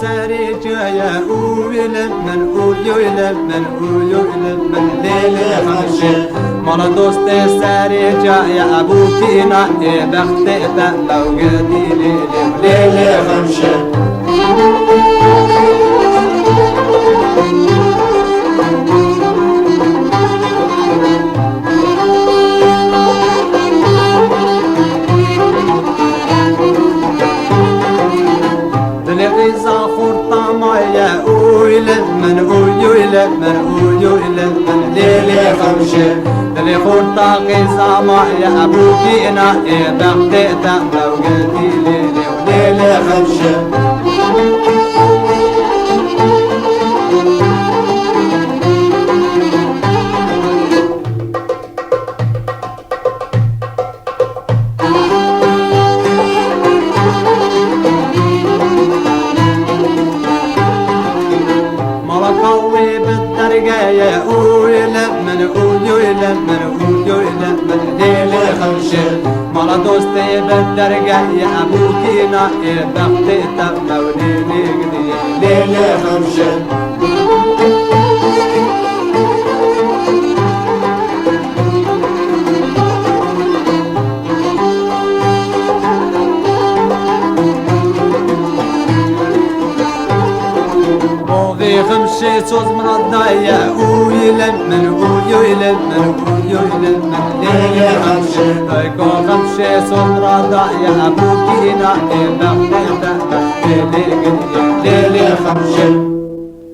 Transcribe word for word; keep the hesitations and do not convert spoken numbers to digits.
Serê çaye û li min û yo li min û yo li min lê lê xemşe. Mala dostê serê çaye ebû kîna ê bextê te mewgedî lê lê lê lê xemşe. Dilê qîza xurta maye, uy li min, uy, uy li min, uy, uy li min, lê lê xemşe. Dilê xurta qîza maye, ebûkîna ê bextê te mewgedî lê lê, lê lê xemşe. Mala kawê bi dergeye, uy li min, uy, uy li min, uy, uy li min, lê lê xemşe. Mala dostê bi dergeye, ebûkîna ê bextê te mewlê lê gidiye, lê lê xemşe. Bo vê xemşê soz min daye, uy li min, uy, uy li min, uy, uy li min, lê lê xemşe. Ay ko xemşê soz min daye, ebûkîna ê bextê te, lê lê gidiye, lê lê xemşe.